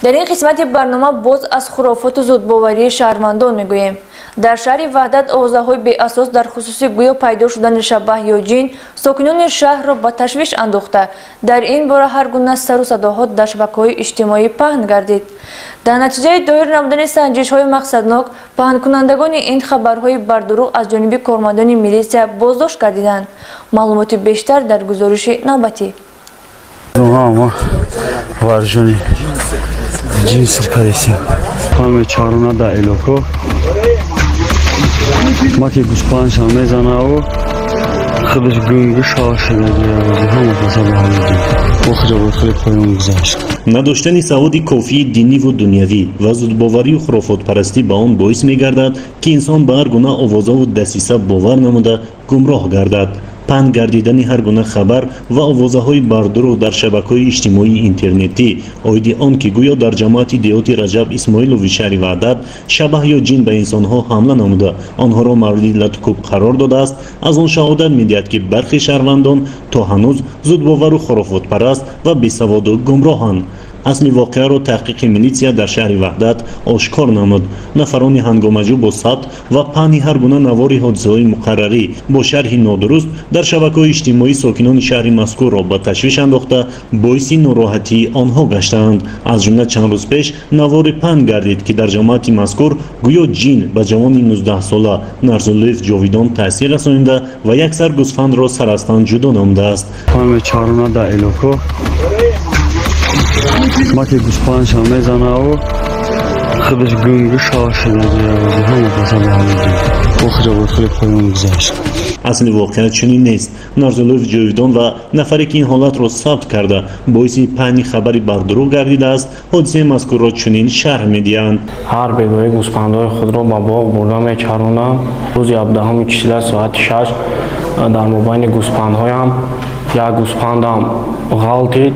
Дар ин қисмати барнома боз аз хурофоту зудбоварии шаҳрвандон мегӯем. Дар шаҳри Ваҳдат овозаҳои беасос дар хусуси гӯё пайдо шудани шабаҳ ё ҷин сокинони шаҳрро ба ташвиш андохта, дар ин бора ҳар гуна сару садоҳо дар шабакаҳои иҷтимоӣ паҳн гардид. Дар натиҷаи доир намудани санҷишҳои мақсаднок, паҳнкунандагони ин хабарҳои бардурӯғ аз ҷониби кормандони милитсия боздошт гардиданд. Маълумоти бештар дар гузориши навбатӣ. Варҷони ҷинср кардесем. Ҳаме чаруна да элоко. Маки гӯспаншам мезанаву худаш гунгу шава шудагиявози ҳама каса ба ҳамиди. Охиҷа хеле поён гузашт. Надоштани саводи кофии диниву дунявӣ ва зудбоварию хурофотпарастӣ ба он боис мегардад, ки инсон ба ҳар гуна овозаву дасиса бовар намуда гумроҳ гардад. Паҳн гардидани ҳар гуна хабар ва овозаҳои бардурӯғ дар шабакаҳои иҷтимоии интернетӣ оиди он, ки гӯё дар ҷамоати деҳоти Раҷаб Исмоилови шаҳри Ваҳдат шабаҳ ё ҷин ба инсонҳо ҳамла намуда, онҳоро мавриди латукӯб қарор додааст, аз он шаҳодат медиҳад, ки бархе шаҳрвандон то ҳанӯз зудбовару хурофотпараст ва бесаводу гумроҳанд. Асли воқеаро таҳқиқи милитсия дар шаҳри Ваҳдат ошкор намуд. Нафарони ҳангомаҷӯ бо сабт ва паҳни ҳар гуна навори ҳодисаҳои муқаррарӣ бо шарҳи нодуруст дар шабакаҳои иҷтимоӣ сокинони шаҳри мазкурро ба ташвиш андохта, боиси нороҳатии онҳо гаштаанд. Аз ҷумла чанд рӯз пеш навори паҳн гардид, ки дар ҷамоати мазкур гӯё ҷин ба ҷавони 19-сола Нарзуллоев Ҷовидон таъсир расонида ва як сар гӯсфандро сар аз тан ҷудо намудааст. Ҳаме чаруна да элоко. Маки гӯспаншам мезанаву худаш гунгу шава шудагиявози ҳама каса ба ҳамиди. Охиҷа хеле поён гузашт. Асли воқеа чунин нест. Нарзуллоев Ҷовидон ва нафаре, ки ин ҳолатро сабт карда, боиси паҳни хабари бардурӯғ гардидааст, ҳодисаи мазкурро чунин шарҳ медиҳанд. Ҳар бегоҳӣ гӯспандҳои худро ба боғ бурда мечаронам. Рӯзи 17 чилла соати 6 дар мобайни гӯспандҳоям як гӯспандам ғалтид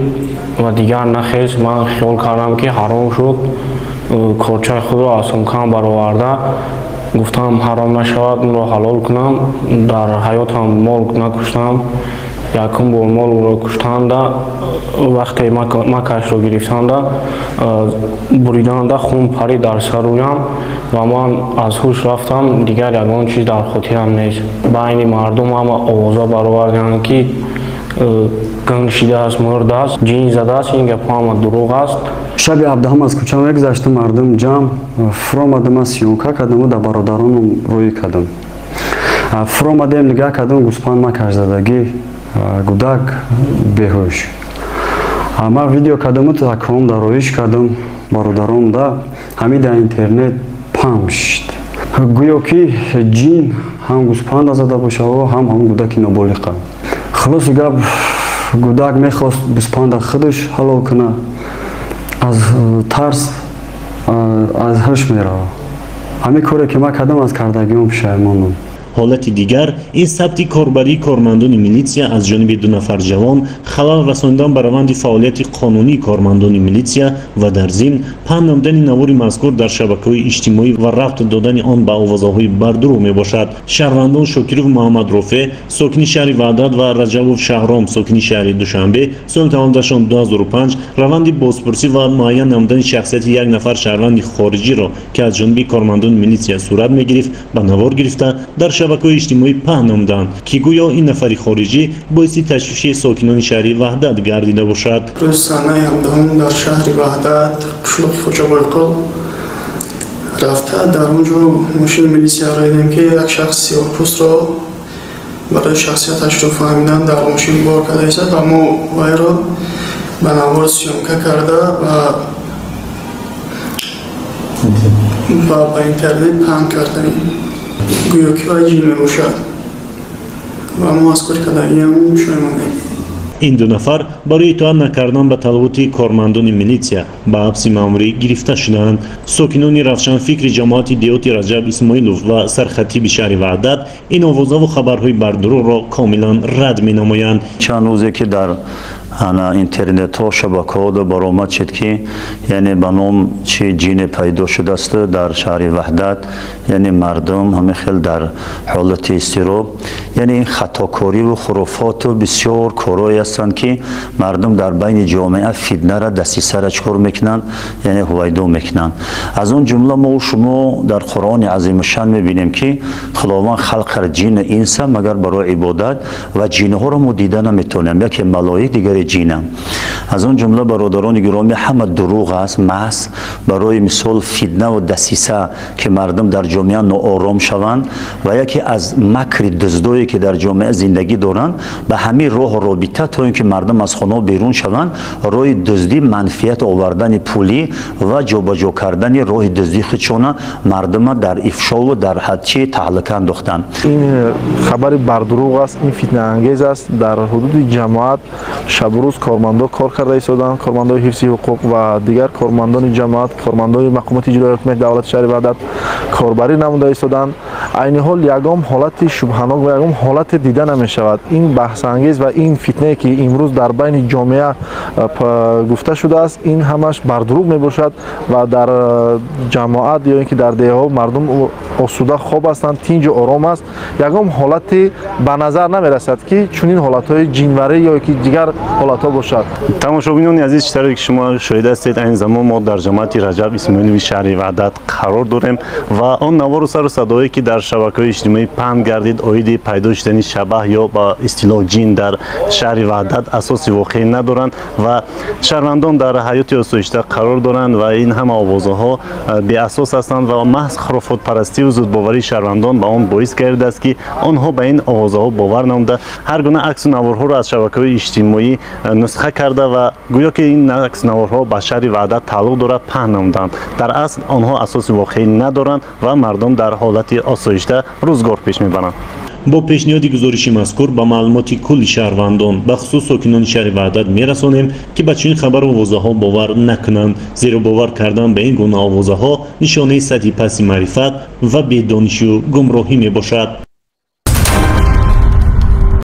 ва дигар нахест. Ман хиёл кардам, ки ҳаром шуд. Корчаи худро аз сумкам бароварда гуфтам, ҳаром нашавад, онро ҳалол кунам. Дар ҳаётам мол накуштам. Якум бор молро куштанда, вақте макашро гирифтанда, буриданда, хун парид дар сарӯям ва ман аз ҳуш рафтам. Дигар ягон чиз дар хотирам нест. Байни мардум ҳама овоза бароварданд, ки ганг шидааст, мурдааст, ҷин задааст. Ин гапҳо ҳама дурӯғ аст. Шаби 17 аз кӯча мегузаштам, мардум ҷамъ фуромадам, аз съёмка кардаму да бародаронам рӯӣ кардам. Фуромадем, нигаҳ кардам, гӯспанд макаш задагӣ, гудак беҳуш. Ман видео кардаму таком да роиш кардам бародарон да, ҳамин дар интернет паҳн шуд. Гӯё ки ҷин ҳам гӯспанда зада бошава, ҳам ҳам гудаки ноболиға. Хулоси гап, гудак мехост гӯспанда худаш ҳалол куна, аз тарс аз ҳуш мерава. Ҳамин коре, ки ман кардам, аз кардагиам пушаймонам. Ҳолати дигар ин сабти корбарии кормандони милитсия аз ҷониби ду нафар ҷавон, халал расонидан ба раванди фаъолияти қонунии кормандони милитсия ва дар зимн паҳн намудани навори мазкур дар шабакаҳои иҷтимоӣ ва рабт додани он ба овозаҳои бардурӯғ мебошад. Шаҳрвандон Шокиров Муҳаммад Рофеъ, сокини шаҳри Ваҳдат, ва Раҷабов Шаҳром, сокини шаҳри Душанбе, соли таваллудашон 2005, раванди бозпурсӣ ва муайян намудани шахсияти як нафар шаҳрванди хориҷиро, ки аз ҷониби кормандони милитсия сурат мегирифт, ба навор гирифта, дар шабакаҳои иҷтимоӣ паҳн намуданд, ки гӯё ин нафари хориҷӣ боиси ташвиши сокинони шаҳри Ваҳдат гардида бошад. Рӯзи санаи 17 дар шаҳри Ваҳдат, қишлоқи Хоҷабойқол рафта, дар он ҷо мошини милисияро дидем, ки як шахс сиёҳпӯстро барои шахсияташро фаҳмидан дар мошин бор карда истад ва мо вайро ба навор съёмка карда ва ба интернет паҳн кардаем, гӯё ки вай ҷин мебошад, ва мо аз кори кардагиам пушаймонем. Ин ду нафар барои итоат накардан ба талаботи кормандони милитсия ба ҳабси маъмурӣ гирифта шудаанд. Сокинони равшанфикри ҷамоати деҳоти Раҷаб Исмоилов ва сархатиби шаҳри Ваҳдат ин овозаву хабарҳои бардурӯғро комилан рад менамоянд. Чанд рӯзе ки дар Ана интернетҳо, шабакаҳо баромад шуд, ки яъне ба ном чи ҷине пайдо шудааст дар шаҳри Ваҳдат, яъне мардум ҳамин хел дар ҳолати изтироб. Яъне ин хатокориву хурофоту бисёр корҳое ҳастанд, ки мардум дар байни ҷомеа фитнара, дастисара чикор мекунанд, яъне ҳувайдо мекунанд. Аз он ҷумла мо шумо дар Қуръони азимушшан мебинем, ки Худованд халқ кард ҷину инса магар барои ибодат, ва ҷинҳоро мо дида наметавонем, яке малоик, дигаре ҷина. Аз он ҷумла, бародарони гиромӣ, ҳама дурӯғ аст, маҳз барои мисол фитнаву дасиса, ки мардум дар ҷомеа ноором шаванд, ва яке аз макри дуздое, ки дар ҷомеа зиндагӣ доранд, ба ҳамин роҳу робита, то ин ки мардум аз хонаҳо берун шаванд, роҳи дуздӣ, манфиат овардани пулӣ ва ҷобаҷо кардани роҳи дуздии худшона мардума дар ифшову дар ҳадчи таҳлука андохтанд. Ин хабари бардурӯғ аст, ин фитнаангез аст. Дар ҳудуди ҷамоат шабу рӯз кормандо кор карда истоданд, кормандои ҳифзи ҳуқуқ ва дигар кормандони ҷамоат, кормандои мақомоти иҷроияи ҳукумати давлати шаҳри Ваҳдат корбарӣ намуда истоданд. Айни ҳол ягон ҳолати шубҳанок ва ягон ҳолате дида намешавад. Ин баҳсангез ва ин фитнае, ки имрӯз дар байни ҷомеа гуфта шудааст, ин ҳамаш бардурӯғ мебошад ва дар ҷамоат ё ин ки дар деҳаҳо мардум осуда хоб ҳастанд, тинҷу ором аст. Ягон ҳолате ба назар намерасад, ки чунин ҳолатҳои ҷинварӣ ё ки дигар ҳолатҳо бошад. Тамошобинони азиз, чӣ тавре ки шумо шоҳид ҳастед, айни замон мо дар ҷамоати Раҷаб Исмоилови шаҳри Ваҳдат қарор дорем ва он навору сару садое, ки дар шабакаҳои иҷтимоӣ паҳн гардид оиди пайдо шудани шабаҳ ё ба истилоҳ ҷин дар шаҳри Ваҳдат, асоси воқеӣ надоранд ва шаҳрвандон дар ҳаёти осоишта қарор доранд ва ин ҳама овозаҳо беасос ҳастанд ва маҳз хурофотпарастиву зудбоварии шаҳрвандон ба он боис гардидааст, ки онҳо ба ин овозаҳо бовар намуда, ҳар гуна аксу наворҳоро аз шабакаҳои иҷтимоӣ нусха карда ва гӯё ки ин аксу наворҳо ба шаҳри Ваҳдат тааллуқ дорад, паҳн намуданд. Дар асл онҳо асоси воқеӣ надоранд ва мардум дар ҳолати осоишта рӯзгор пеш мебаранд. Бо пешниҳоди гузориши мазкур ба маълумоти кулли шаҳрвандон, бахусус сокинони шаҳри Ваҳдат мерасонем, ки ба чунин хабару овозаҳо бовар накунанд, зеро бовар кардан ба ин гуна овозаҳо нишонаи сатҳи пасти маърифат ва бедонишу гумроҳӣ мебошад.